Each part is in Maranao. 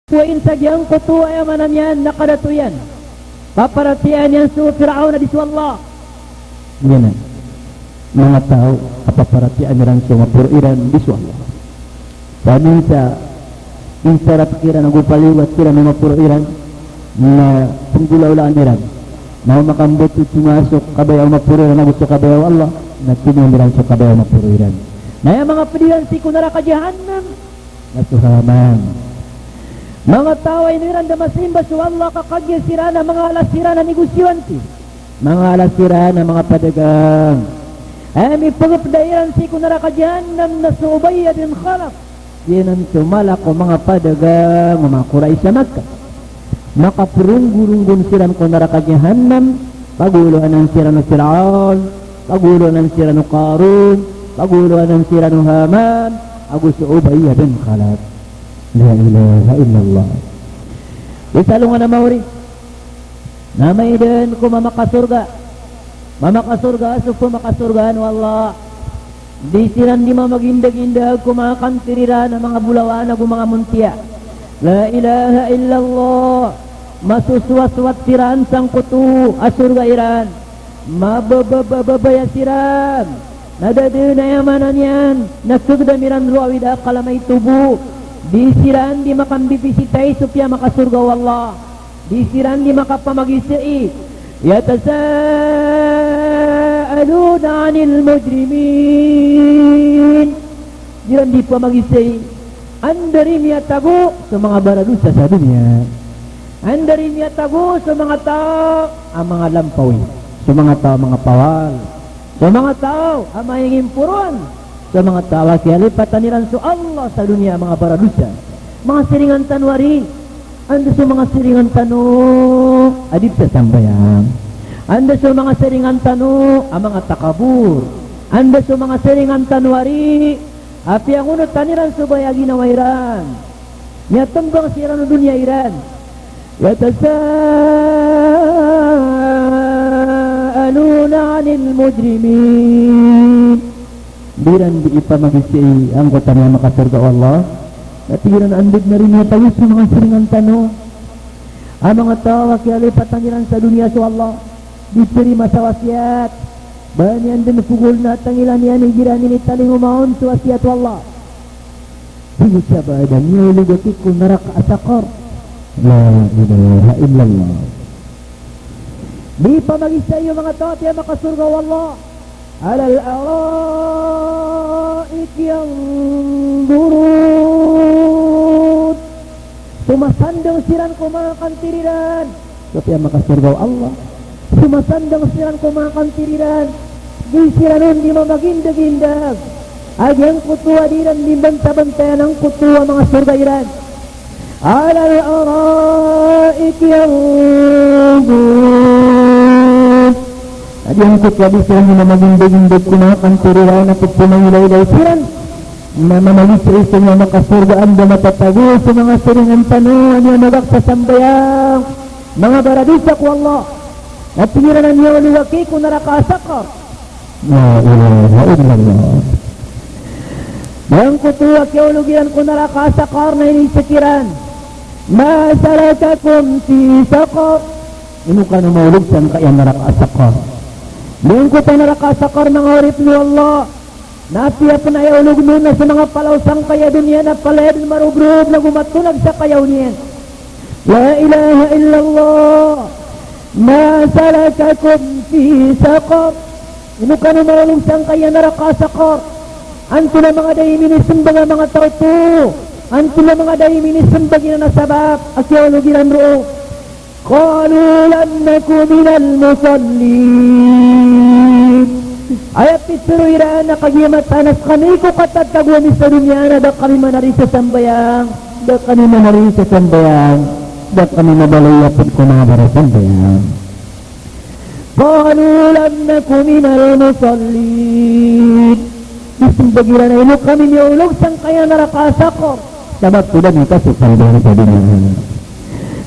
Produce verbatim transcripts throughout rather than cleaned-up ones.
Poon sa giyangkoto a aya maana niyan na kadato iyan. Paparatiyayaan iyan so Firaun a di so Allah. Giyanan. Manga taw a paparatiyayaan iran so maporo iran di so Allah. Sa minsan, insarat kiran ago paliyogat kiran o maporo iran, na penggolawlaan iran. Na o makamboto toma so kabaya o maporo iran ago so kabaya o Allah, na tiniyan iran so kabaya o maporo iran. Na aya manga ped iran sii ko naraka Jahannam, na so Haman. Manga taw a ino iran da masimba so Allah ka kagiya siran a manga ala siran a negosiyante. Manga ala siran a manga padagang. Aya mipagepeda iran sii ko naraka Jahannam na so Ubayy bin Khalaf. Giyanan so mala ko manga padagang o manga Quraysh a Makkah. Makaperonggoronggol siran ko naraka Jahannam, pagoloanan siran o Firaun, pagoloanan siran o Qarun, pagoloanan siran o Haman, ago so Ubayy bin Khalaf. La ilaha illallah. Di salongan a maori. Na maiden ko mamakasorga. Mamakasorga so pemakasorgaan o Allah. Di siran di mamagindagindag ko manga kantiri iran a manga bolawan ago manga montiya. La ilaha illallah. Masosowasowat siran sangkoto a sorga iran. Mababababaya siran. Na da den a aya maana niyan na kegedam iran roo a awid a akal a maito bo. Di siran di makambibisitay so piyamakasorga o Allah. Di siran di makapamagisai. Yatasaaluna anil mujrimin. Di ran di pamagisai. Anda ri miyatago so manga baradosa sa doniya? Anda ri miyatago so manga taw a manga lampawi, so manga taw a manga pawal, so manga taw a manga ingimporoan, so manga taw a kiyalipatan iran so Allah sa doniya a manga baradosa? Manga siringan tano ari, anda so manga siringan tano a di pzasambayang? Anda so manga siringan tano a manga takabor? Anda so manga siringan tano ari a piyangonotan iran so baya a ginawa iran? Miyatembang siran o doniya iran. Yatasaaluna anil mujrimin. Di ran di ipamagisai angkoto a miyamakasorga o Allah. Na tig iran, anda den ari miyatago so manga siringan tano a manga taw a kiyalipatan iran sa doniya so Allah? Di peri masawasiyat. Ba niyan den pogol na tangilaan iyan igira niyan i talingomaon so wasiyat o Allah. Tig o sabaad a miyaolog aki ko naraka a Saqar. La ilaha illallah. Di pamagisai o manga taw a piyamakasorga o Allah. Alal ara'iki yanzurun. Somasandang siran ko manga kantiri iran. So piyamakasorga o Allah. Somasandang siran ko manga kantiri iran. Di siran on di mamagindagindag. A giyangkoto a di iran di mbantabantayan angkoto a manga sorga iran. Alal ara'iki yanzurun. A giyangkoto a di siran di mamagindagindag ko manga kantiri iran a pephamangilaylay siran. Na mamagisai so miyamakasorga, anda matatago so manga siringan tano a miyamagak sa sambayang, manga baradosa ko Allah? Na tig iran a miyaolog aki ko naraka a Saqar. La ilaha illallah. Giyangkoto a kiyaolog iran ko naraka a Saqar na inisek iran, ma salakakum fi saqar? Ino kano maolog sangkaya naraka a Saqar? Giyangkoto a naraka a Saqar, manga oripn o Allah, na apiya pn a aya ologn on na so manga palaw sangkaya doniya na palaya dn marogrog nago matonag sa kayaw niyan. La ilaha illallah. Ma salakakum fi saqar? Ino kano maolog sangkaya naraka a Saqar? Antonaa manga da i minismbag a manga taw oto? Antonaa manga da i minismbag iran a sabap a kiyaolog iran roo? Qalu lam naku minal musallin. Aya pitharo iran a kagiya mataan a skami ko katatagoi ami sa doniya na da kami manari sa sambayang, da kami manari sa sambayang, da kami mabaloy a pd ko manga barasambayang. Qalu lam naku minal musallin. Ismbag iran a ino kami miyaolog sangkaya naraka a Saqar? Sabap ko da mi kasosambayang sa doniya.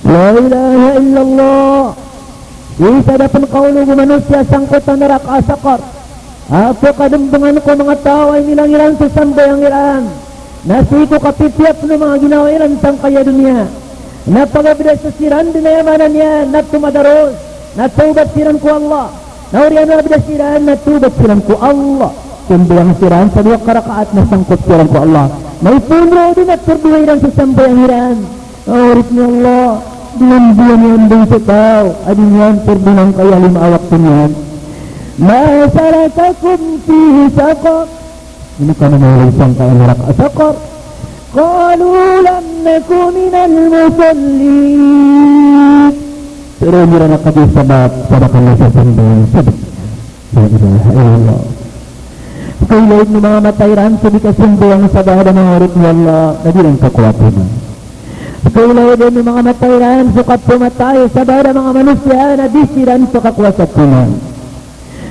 La ilaha illallah. Sii sa da pn kaolog o manosiya sangkoto a naraka a Saqar a pkadmbngan ko manga taw a inilang iran so sambayang iran, na sii ko kapipiya pn o manga ginawa iran sangkaya doniya. Na pagabdasa siran dn, aya maana niyan na tomadaros, na tawbat siran ko Allah. Na oriyan o abdasa iran na tawbat siran ko Allah, sambayang siran sa dowa ka rakaat na sangkot siran ko Allah. Na ipoon roo dn a tordowa iran sa sambayang iran. Na oripn o Allah, di niyan biyaniyan dn sa taw a di niyan tordongan kaya lima a wakto niyan. Ma salakakum fi saqar? Ino kano maolog sangkaya naraka a Saqar? Qalu lam naku minal musallin. Pitharo iran a kagiya sabap sa da kami sasambayang sa doniya. La ilaha illallah. Kailay dn o manga mata iran so di kasambayang sa ba adn a manga oripn o Allah na di iran kakowa timan. Kailay dn o manga mata iran so kapmatay sa ba adn a manga manosiya na di siran pkakowa sa timan.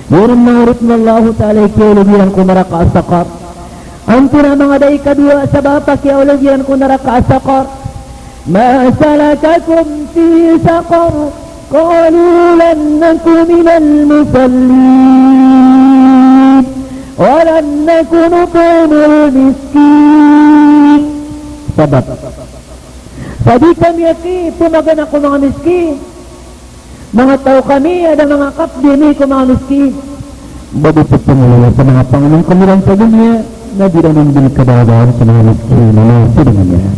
Giyanan manga oripn o Allahu Ta'ala i kiyaolog iran ko naraka a Saqar. Antonaa manga da i kadowa sabap a kiyaolog iran ko naraka a Saqar? Ma salakakum fi saqar? Qalu lam naku minal musallin wa lam naku nut'imul miskin. Sabap sa di kami aki pmagana ko manga miskin. Manga taw kami a da manga kapdi ami ko manga miskin. Ba di pphangolawla sa manga pangnngkn iran sa doniya na di iran dn kadadaan sa manga miskin a masidangan iran.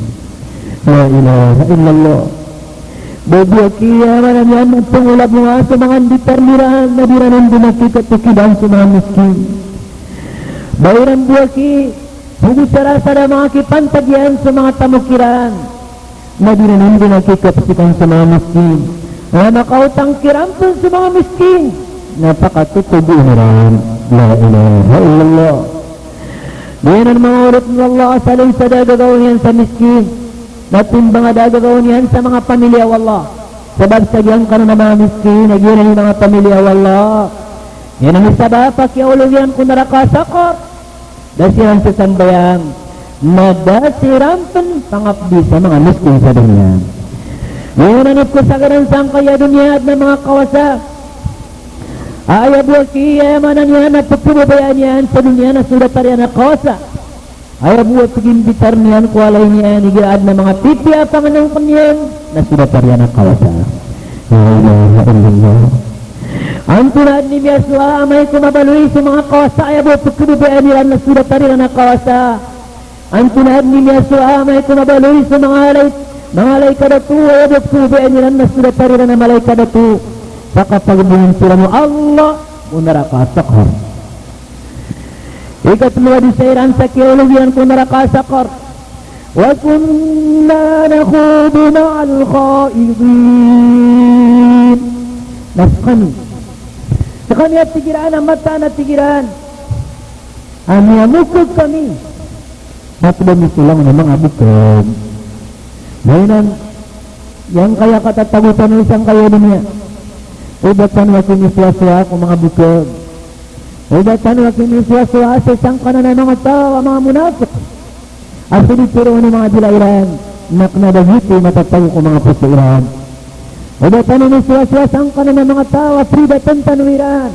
La ilaha illallah. Ba di aki, aya maana niyan, pngolawla sa manga nditar iran na di iran dn aki katokidan sa manga miskin. Ba iran bo aki pagosara sa da manga kipantag iyan so manga tamok iran na di iran dn aki kapsikan so manga miskin. Na makaotang kiran pn so manga miskin na pakatotogoon iran. La ilaha illallah. Giyanan manga oripn o Allah a salin sa da a gagaw niyan sa miskin na timbang a da a gagaw niyan sa manga pamilya o Allah. Sabap sa giyangkanan a manga miskin na giyanan i manga pamilya o Allah. Giyanan i sabap a kiyaolog iran ko naraka a Saqar. Da siran sasambayang, na da siran pn pangapdi sa manga miskin sa doniya. Giyanan i pkhasagadan sangkaya doniya adn a manga kawasa. Aya bo aki, aya maana niyan na pkhababayaan iyan sa doniya na so datar iyan a kawasa. Aya bo a pgimbitar iyan ko walay niyan igira adn a manga pipiya a pangnngkn iyan na so datar iyan a kawasa. La ilaha illallah. Antonaa dn i miyasowa amay ko mabaloy so manga kawasa, aya bo a pkhababayaan iran na so datar iran a kawasa. Antonaa dn i miyasowa amay ko mabaloy so manga alay, manga alay ka dato, aya bo a pkhababayaan iran na so datar iran a malay ka dato. Pakapagbongan siran o Allah ko naraka a Saqar. Ikatlo a dosa iran sa kiyaolog iran ko naraka a Saqar. Wa kunna nakhudu ma'al khaidin. Na skami, skami a tig iran a mataan a tig iran a miyamokhag kami na pd a misolang na manga bokhag. Giyanan, giyangkaya katatago tano sangkaya doniya. O ba tano aki misowasowa ko manga bokhag. O ba tano aki misowasowa sa sangkanan a manga taw a manga munafiq a so di toroon o manga dila iran na kna ba giyoto i matatago ko manga poso iran. O ba tano misowasowa sangkanan a manga taw a pridatn tano iran.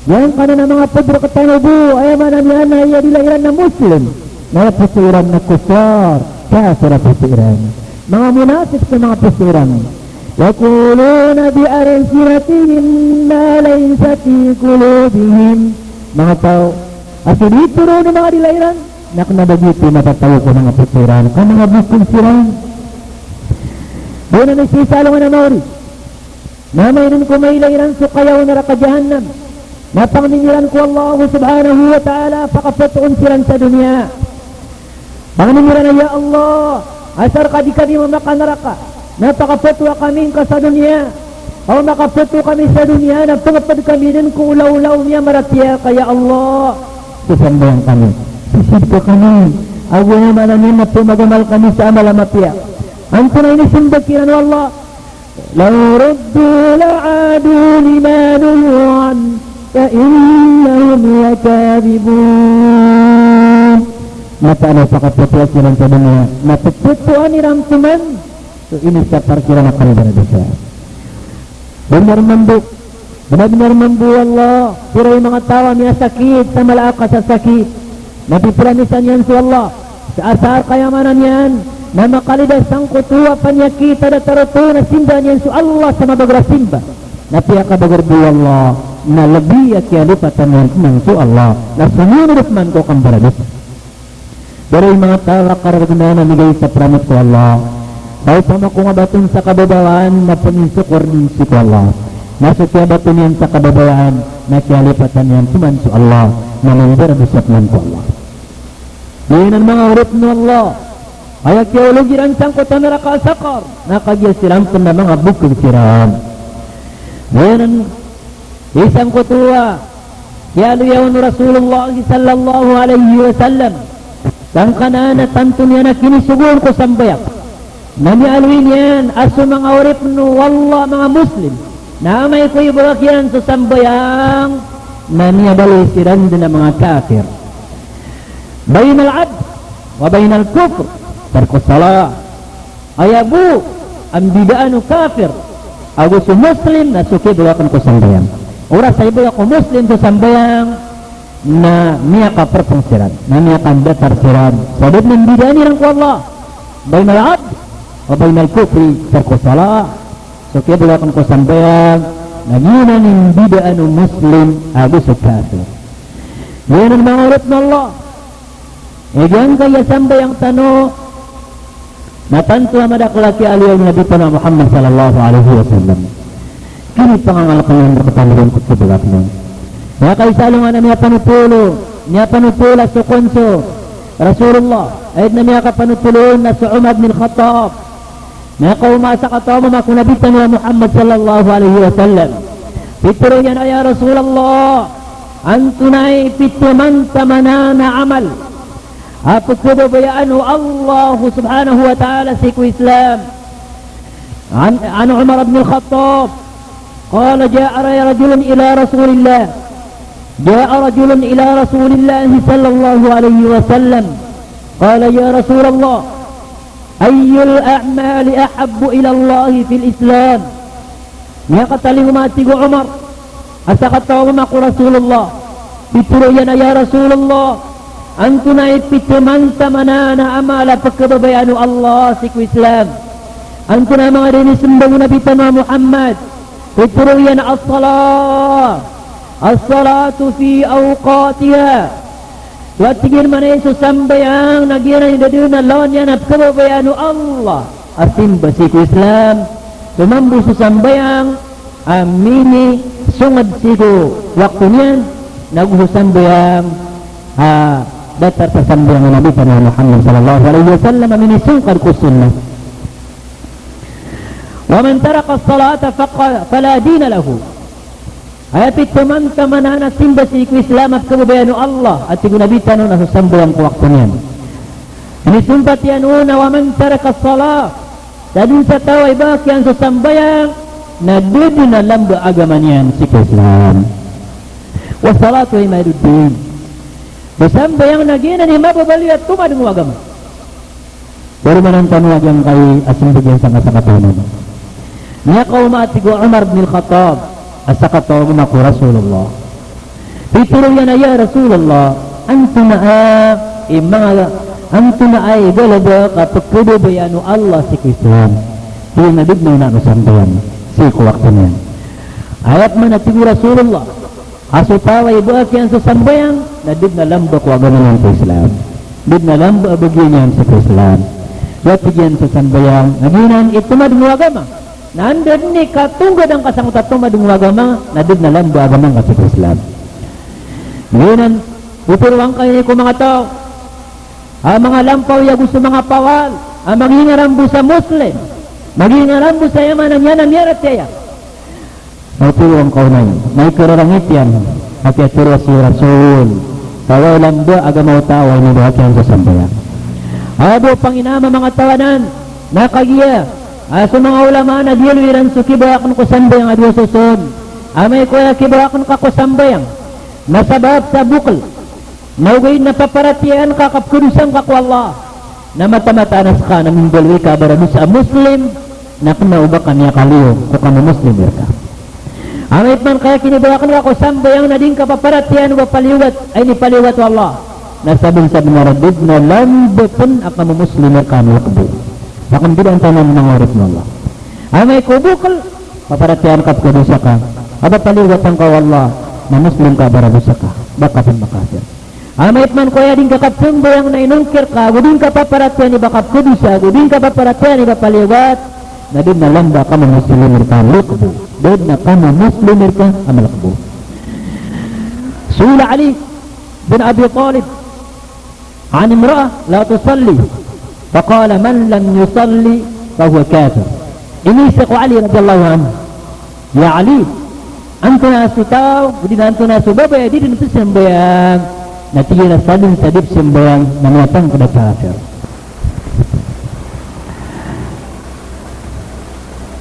Giyangkanan a manga pd rktano bo, aya maana niyan na aya dila iran na Muslim na aya poso iran na kuffar, kafir a poso iran. Manga munafiq so manga poso iran. Yaquluna bi alsinatihim ma laysa fi qulubihim. Manga taw a so di toroon o manga dila iran na kna ba giyoto i matatago ko manga poso iran, ka manga bokhag siran. Giyanan i sii sa alongan a maori. Na mainin ko mailay iran so kayaw o naraka jahannam. Na pangnin iran ko Allah subhanahu wa ta'ala a pakapatoon siran sa doniya. Pangnin iran a, ya Allah, asar ka di kami mamakanaraka, na pakapatoa kami ngka sa doniya. Aw makapato kami sa doniya na pngpd kami dn ko olaola o miyamaratiyaya ka, ya Allah. Sasambayang kami, sisii ka kami, ago aya maana niyan na pmagamal kami sa amal a mapiya. Antonaa i inismbag kiran o Allah? Law ruddu la'adu lima nuhu anhu wa innahum lakadhibun. Mataan a pakapatoa kiran sa doniya na pphatoan iran pman so inisapar kiran a kandaradosa. Bnar mambo, bnar mambo o Allah, pira i manga taw a miyasakit sa mala a kasasakit. Na pipilamisan iyan so Allah sa asar ka aya maana niyan Na makalid a sangkoto a paniyakit a datar oto na simba niyan so Allah sa mabager a simba. Na piyakabager bo o Allah, na lbi a kiyalipatan iyan pman so Allah, na somiyono pman ko kambaradosa. Pero i manga taw a kararagn a migay sa pramit ko Allah, sa opama ko nga baton sa kababawaan na paminsokor dn sii ko Allah. Na so kiyabaton iyan sa kababawaan, na kiyalipatan iyan pman so Allah, na mambaradosa pman ko Allah. Giyanan manga oripn o Allah, aya kiyaolog iran sangkoto a naraka a Saqar, na kagiya siran pn na manga bokg siran. Giyanan i sangkoto a kiyaaloya on o Rasulullah sallallahu alaihi wasallam, sangkanan a tanto niyan a kinisogoon ko sambayang. Na miyaaloy niyan a so manga oripn o Allah, manga Muslim, na amay ko ibagak iran so sambayang, na miyabaloy siran dn a manga kafir. Bainal abd wa bainal kufr tarkus salah. Aya bo a mbidaan o kafir ago so Muslim na so kibagakn ko sambayang. Oras a ibagak o Muslim so sambayang, na miyakaprpng siran, na miyakadatar siran sa da dn a mbidaan iran ko Allah. Bainal abd wa bainal kufri tarkus salah. So kibagakn ko sambayang, na giyanan i mbidaan o Muslim ago so kafir. Giyanan manga oripn o Allah. Giyangkaya sambayang tano na tanto a madakl a kiyaaloya o Nabi tano a Muhammad sallallahu alaihi wasallam. Kinipangangalk iyan rktano ron ko kibagakn iyan. Miyakaisa alongan a miyapanothol, miyapanothol a so kon so Rasulullah, aya dn a miyakapanothol on na so Umar bin Khattab. Miyakaoma a sakataw a mama ko Nabi tano a Muhammad sallallahu alaihi wasallam. Pitharo iyan a, "Ya Rasulullah, antonaa i pito man taman a amal a pkhababayaan o Allah subhanahu wa ta'ala sii ko Islam?" An, an Umar bin Khattab, qala, "Ja'a rajulun ila Rasulillah. Ja'a rajulun ila Rasulillah sallallahu alaihi wasallam. Qala, ya Rasulullah, ayyul a'mali ahabbu ila Allahi fil Islam?" Miyakatalingoma, tig o Umar, a sakataw a mama ko Rasulullah. Pitharo iyan a, "Ya Rasulullah, antonaa i pito man taman a amal a pkhababayaan o Allah sii ko Islam? Antonaa manga dii inismbag o Nabi tano a Muhammad?" Pitharo iyan a, "As-salah, as-salatu fi awqatiha." So, a tig iyan, manaya so sambayang na giyanan i da dn a lawan iyan a pkhababayaan o Allah a simba sii ko Islam. So mambo so sambayang a minisongad sii ko wakto niyan, nago so sambayang a datar sa sambayang o Nabi tano a Muhammad sallallahu alaihi wasallam a minisongkad ko sunnah. "Wa man taraka as-salata faqa-, fala dina lahu." Aya pito man taman a simba sii ko Islam a pkhababayaan o Allah, a tig o Nabi tano, na so sambayang ko wakto niyan. Inisompat iyan on a, "Wa man taraka as-salah," sa dn sa taw a ibagak iyan so sambayang, na da dn a lamba agama niyan sii ko Islam. "Was-salatu imaduddin." So sambayang na giyanan i mababaloy a tomadng o agama. Paromanan tano a giyangkai a smbag iyan sangkasakataw a mama. Miyakaoma, tig o Umar bin Khattab, a sakataw a mama ko Rasulullah. Pitharo iyan a, "Ya Rasulullah, antonaa i manga, antonaa i galbk a pkhababayaan o Allah sii ko Islam?" Tig iyan a da dn a onaan o sambayang sii ko wakto niyan. Aya pman, a tig o Rasulullah, a so taw a ibagak iyan so sambayang na da dn a lamba ko agama niyan ko Islam. Da dn a lamba a bagian iyan sii ko Islam. Aya tig iyan so sambayang na giyanan i tomadng o agama. Na anda dn i katonggad angka sangkoto a tomadng o agama, na da dn a lamba agama ngka sii ko Islam. Giyanan, pitharo angkai ko manga taw a manga lampawi ago so manga pawal a maging aram bo sa Muslim, maging aram bo sa aya maana niyan a miyaratiyaya. Maoto angka onay, na ikararangit iyan a kiyatharo a si Rasul, sa aya lamba agama o taw a inibagak iyan so sambayang. Aya bo panginama manga taw anan, na kagiya a so manga ulama na diyaloy iran so kibagakn ko sambayang a dowa soson. Amay ko aya kibagakn ka ko sambayang na sabap sa bokl, na ogaid na paparatiyayaan ka a kapkhadosa ngka ko Allah, na mataan-mataan a ska na mimbaloy ka a baradosa a Muslim, na kna o ba ka miyakaliyo ko kamamuslim rka. Amay pman ka aya kinibagakn ka ko sambayang na di ngka paparatiyayaan o ba paliyogat a inipaliyogat o Allah, Na sabnar-sabnar a da dn a lamba pn a kamomuslim rka a mlkbo. Pakampidaan tano, manga oripn o Allah. Amay ko bokl, paparatiyayaan ka pkhadosa ka. A ba paliogat angka o Allah, na Muslim ka a baradosa ka, ba ka pn makafir. Amay pman ko aya di ngka kapsambayang na inongkir ka, ago di ngka paparatiyayaan i ba ka pkhadosa, ago di ngka paparatiyayaan i ba paliogat, na da dn a lamba a kamomuslim rka a mlkbo. Da dn a kamomuslim rka a mlkbo. Su'ila Ali bin Abi Talib an imra'ah la tusalli, faqala, "Man lam yusalli fahuwa kafir." Iniiza ko Ali radiyallahu anhu, "Ya Ali, antonaa so taw, odi na antonaa so babay a di dn pzambayang?" Na tig iyan a sadn sa di pzambayang na miyatangkd a kafir.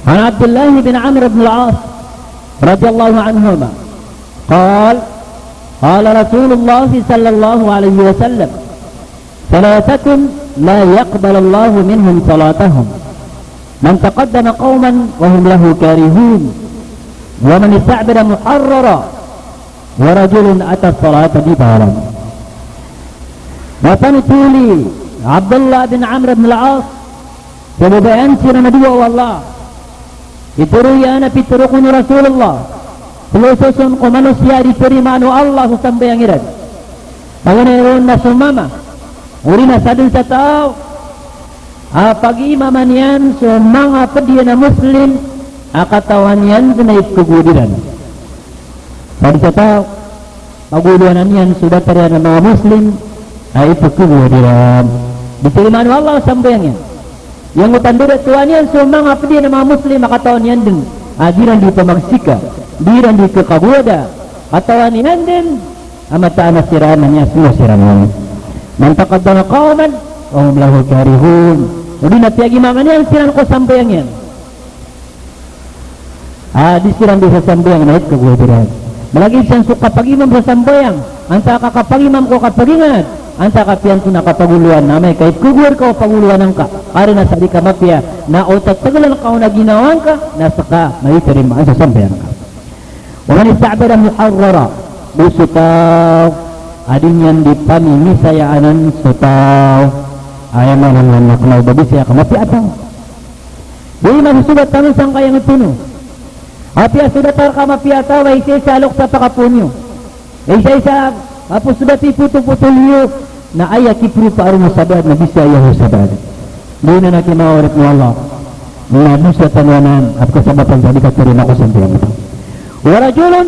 An Abdullah bin Amr bin Al-As radiyallahu anhuma, qal, qala Rasulullah sallallahu alaihi wasallam, "Thalathatun la yaqbalullahu minhum salatahum. Man taqaddama qawman wa hum lahu karihun, wa man ista'bada muharrara, wa rajulun ata salata jiharan." Mataan i Abdullah bin Amr bin Al-As, Sababayaan siran a dowa o Allah. Itharo iyan a pitharo kon o Rasulullah, tlo soson ko manosiya a di tarimaan o Allah so sambayang iran. Paganay ron na so mama, odi na sadn sa taw a pagiimaman iyan so manga pd iyan a Muslim a katawan iyan dn a ipkhagowad iran. Sadn sa taw, pagolowanan iyan so datar iyan a manga Muslim a ipkhagowad iran. Di tarimaan o Allah so sambayang iyan. Giyangkoto a da dn a tohan iyan so manga pd iyan a manga Muslim a katawan iyan dn a di iran di pamagsika, di iran di khakagowada, katawan iyan dn a mataan a siran na miyasmo siran iyan. Man taqaddama qawman wa hum lahu karihun. Odi na piyagimaman iyan siran ko sambayang iyan. A di siran di sasambayang na ipkhagowad iran. Malagid san so kapagimam sa sambayang, antaa ka kapagimam ko kapagingad, antaa ka piyanto na kapagolowan, na amay ka ipkhagowad ka o pagolowan angka, karina sa di ka mapiya, na o tatagalan ka on a ginawa ngka, na ska na di tarimaan so sambayang ka. Wa man ista'bada muharrara, go so taw a di niyan di pamimisayaanan so taw, aya maana niyan na kna o ba bisaya ka mapiya a taw. Di masosogat tano sangkaya ngitono. Apiya so datar ka mapiya a taw a isaisa a loks a pakapoon iyo, isaisa a pos o dati potopotol iyo, na aya kipropa ron o sabaad na bisaya iyo sabaad. Di na na ki manga oripn o Allah, na dosa tano anan a pkasabap sa di katarima ko sambayang. Wa rajulun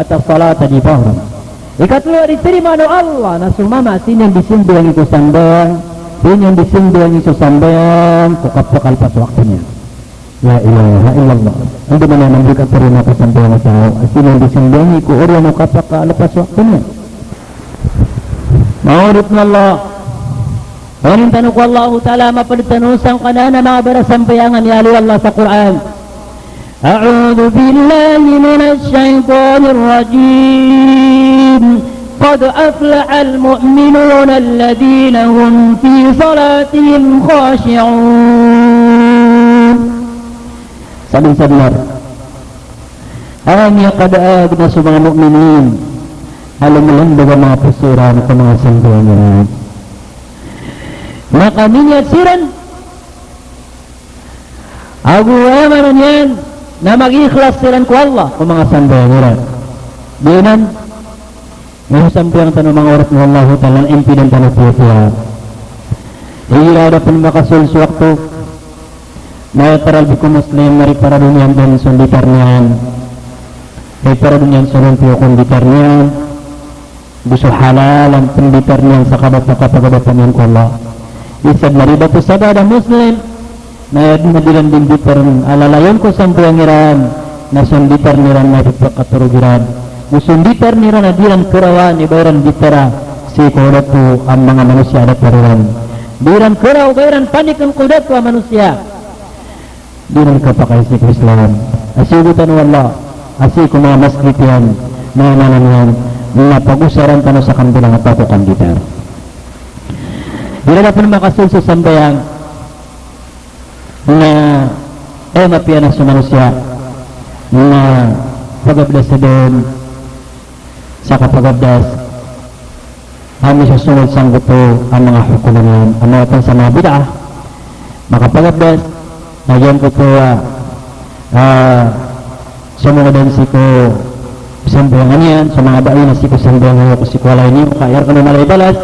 ata salata jahran. Ikatlo a di tarimaan o Allah na so mama a sii niyan di sambayangi ko sambayang, sii niyan di sambayangi so sambayang ko kapakalepas o wakto niyan. La ilaha illallah. Andamanaya man di katarima ko sambayang o taw a sii niyan di sambayangi ko oriyan o kapakalepas o wakto niyan. Manga oripn o Allah, panin tano ko Allahu Ta'ala a mapd tano sangkanan a manga barasambayang a miyaaloy o Allah sa Qur'an. A'udhu billahi minash shaytanir rajim. Qad aflahal mu'minuna alladhina hum fi salatihim khashi'un. Sadn sa bnar a miyakadaag na so manga mu'minin a lomlmbag a manga poso iran ko manga sambayang iran. Makaminiyat siran, ago aya maana niyan na magikhlas siran ko Allah ko manga sambayang iran. Giyanan, na so sambayang tano manga oripn o Allahu Ta'ala na impidan tano tiyapiya. Igira da pn makasold so wakto, na aya taralbi ko Muslim na riparado niyan dn so nditar niyan, riparado niyan so rompiyo ko nditar niyan, go so halal a pnditar niyan sa kabapakapagadapan iyan ko Allah. Isa dn a ribat o sabaad a Muslim na aya dn a di iran di nditar a lalayon ko sambayang iran, na so nditar iran na di pakatorog iran. Go so nditar iran a di iran karawan i ba iran nditara sii ko dato a manga manosiya a datar iran. Di iran karaw ba iran panikn ko dato a manosiya. Di iran kapakay sii ko Islam. A sii ko tano o Allah, a sii ko manga masgit iyan, na aya maana niyan na pagosaran tano sa kambilang a taw ko kanditar. Igira da pn makasold so sambayang na aya mapiya na so manosiya na pagabdas dn sa kapagabdas. a misosonod sangkoto a manga hokoman iyan, a mawatan sa manga bid'ah, makapagabdas, na giyangkoto a, ah, somongodan sii ko sambayangan iyan, so manga bai na sii ko sambayangan iyan ko sii ko walay niyo, ka aya rkano mala i balas,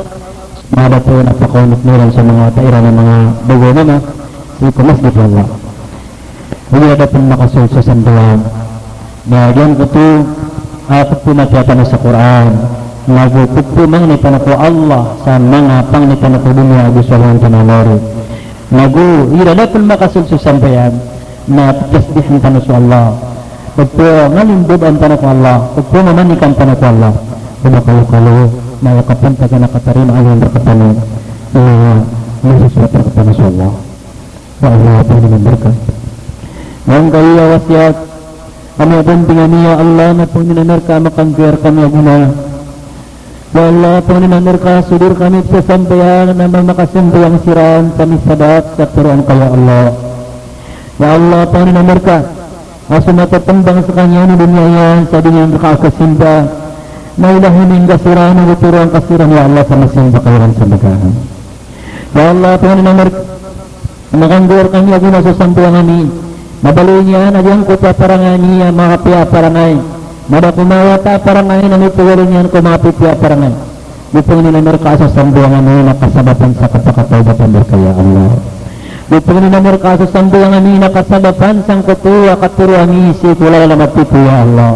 manga dato na pakaonot iran so manga wata iran a manga bago a mama, sii ko masjid, wallah. Aya da pn makasold so sambayang. Na giyangkoto a pphamakiya tano sa Qur'an, nago pphangni tano ko Allah sa manga pangni tano ko doniya ago so alongan tano a maori. Nago igira da pn makasold so sambayang, na ptasbihan tano so Allah. Pphangalimbabaan tano ko Allah. Pphangamanikam tano ko Allah. Ko makalokalo, na aya kapantagan a katarima a iyan rkatano, na manga sosoat rkatano so Allah. Ya Allah, pangnin a mrka. Angkaya wasiyat a miyabantang ami, ya Allah, na pangnin a mrka a makanggiya rkami a gina. Ya Allah, pangnin a mrka a so di rkami pzasambayang na mamakasambayang siran sa misadat sa tharoon ka, ya Allah. Ya Allah, pangnin a mrka a so matatmbang skaniyan i doniya iyan sa di niyan rka kasimba, na ilahini ngka siran ago tharoon ka siran, ya Allah, sa masimba ka iran sa mrka. Ya Allah, pangnin a mrka a makanggiya rkami a gina so sambayang ami, na baloy niyan a giyangkoto a parangay ami a makapiya a parangay, na da ko manga wata a parangay na mipagari niyan ko makapipiya a parangay. Go pangnin a mrka a so sambayang ami na kasabapan sa kapakatawbat a mrka, ya Allah. Go pangnin a mrka a so sambayang ami na kasabapan sangkoto a katharo ami sii ko lalan a mapipiya, ya Allah.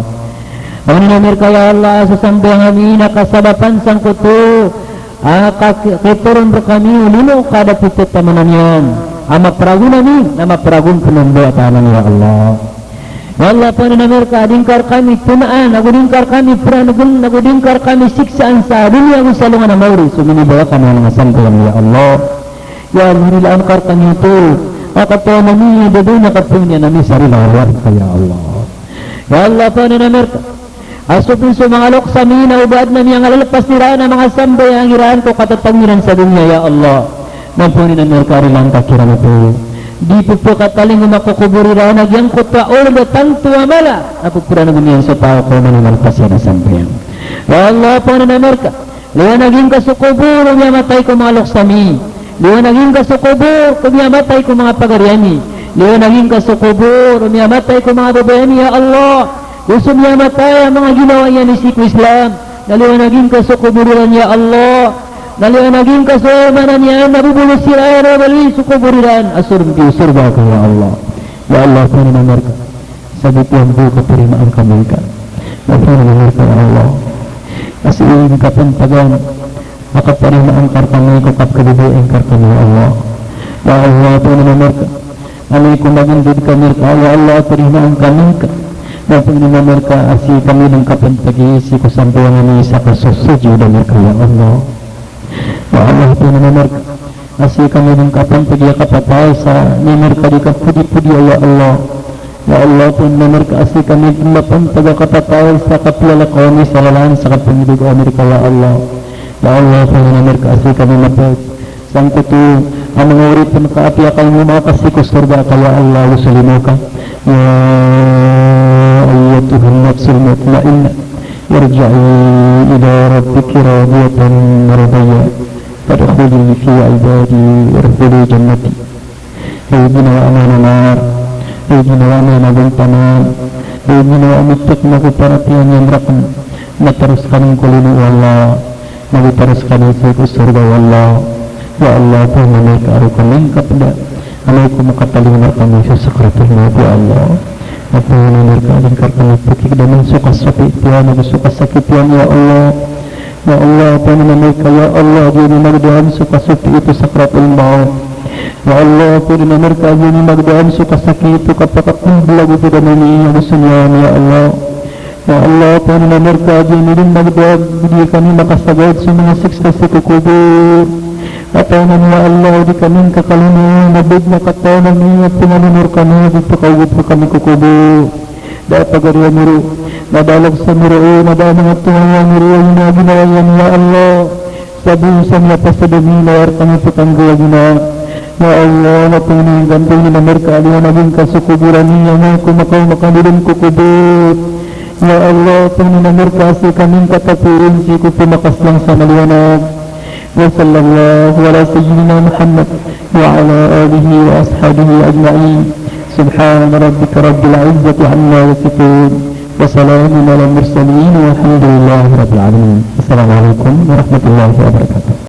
Pangnin a mrka, ya Allah, a so sambayang ami na kasabapan sangkoto a ka-, kitoron rkami o limo ka da pithataman iyan a mapragon ami, na mapragon pn o mbawataan ami, ya Allah. Ya Allah, pangnin a mrka a di ngka rkami tonaan, ago di ngka rkami pranogn, ago di ngka rkami siksaan sa doniya ago sa alongan a maori so minibawa ka a manga sambayang, ya Allah. Ya Allah, rilaan ka rkami oto a katawan ami a da dn a kapangnin ami sa rila a rka, ya Allah. Ya Allah, pangnin a mrka a so pn so manga loks ami na oba adn a miyangalalpas iran a manga sambayang iran ko katatang iran sa doniya, ya Allah. Na pangnin a mrka a rilaan ka kiran oto. Di pphakatalingoma ko kobor iran a giyangkoto a old a tanto a mala a pphranogn iyan so taw ko manga malpas iyan a sambayang. Ya Allah, pangnin a mrka, liwanagi ngka so kobor o miyamatay ko manga loks ami. Liwanagi ngka so kobor ko miyamatay ko manga pagari ami. Liwanagi ngka so kobor o miyamatay ko manga babay ami, ya Allah. Go so miyamatay a manga ginawa iyan i sii ko Islam, na liwanagi ngka so kobor iran, ya Allah. Na liwanagi ngka so maana niyan na bobolos iran a baloy so kobor iran a sorga, sorga ka, ya Allah. Ya Allah, pangnin a mrka sa gioto a bo katarimaan kami ngka. Na pangnin a mrka, ya Allah, a sii ngka pn tagan a katarimaan ka rkami ko kapkhababayai ngka rkami, ya Allah. Ya Allah, pangnin a mrka, amay ko magndod kami rka, ya Allah, a tarimaan kami ngka. Na pangnin a mrka a sii kami dn kapantagi sii ko sambayang ami sa kasosojud a mrka, ya Allah. Ya Allah, pangnin a mrka a sii kami dn kapantagi a kapatay sa mrka di kapodipodi, ya Allah. Ya Allah, pangnin a mrka a sii kami dn kapantagi a kapatay sa kapilalakaw ami sa lalan sa kapangidog a mrka, ya Allah. Ya Allah, pangnin a mrka a sii kami mapd sangkoto a manga oripn ka a piyakaingoma ka sii ko sorga ka, ya Allah, go so limo ka. Ya ayyatuhan nafsul mutmainnah, irji'i ila rabbiki radiyatan mardiyah. Fadkhuli fi ibadi wadkhuli jannati. Hay ginawa ami a manar, hay ginawa ami a magantanan, hay ginawa ami a titho ko paratiyaya iyan rakn, na taro skami ko limo o Allah, na taro skami sii ko sorga o Allah. Ya Allah, pangnin a mrka a roo kami ngka pd amay ko makatalingoma rkami so sakaratul mawt, ya Allah. Na pangnin a mrka a di ngka rkami pkikdamn so kasopit iyan ago so kasakit iyan, ya Allah. Ya Allah, pangnin a mrka, ya Allah, a giya ami magdam so kasopit o sakaratul mawt. Ya Allah, pangnin a mrka, a giya ami magdam so kasakit o kapakatmblag o pd ami ago so niyan, ya Allah. Ya Allah, pangnin a mrka, a giya ami dn magdam, di kami makasagad so manga siksa sii ko kobor. Katawan ami, ya Allah, di kami ngka kalimo, na bad na katawan ami a pinalimo rkami, di pakaogop rkami ko kobor. Da a pagari ami roo, na da a loks ami roo, na da a manga tonganay ami roo, aya ginawa iyan, ya Allah. Sabap sa miyapasad ami na aya rkami pkanggalagina. Ya Allah, na pangnin a mrka a liwanagi ngka so kobor ami, amay ko makaoma kami dn ko kobor. Ya Allah, pangnin ka sii kami sa katapoon sii ko pmakaslang sa maliwanag. Wa sallallahu ala sayyidina Muhammad wa ala alihi wa ashabihi ajma'in. Subhana rabbika rabbil izzati amma yasifun. Wa salamun ala mursalin walhamdulillahi rabbil alamin. Assalamu alaikum warahmatullahi wabarakatuh.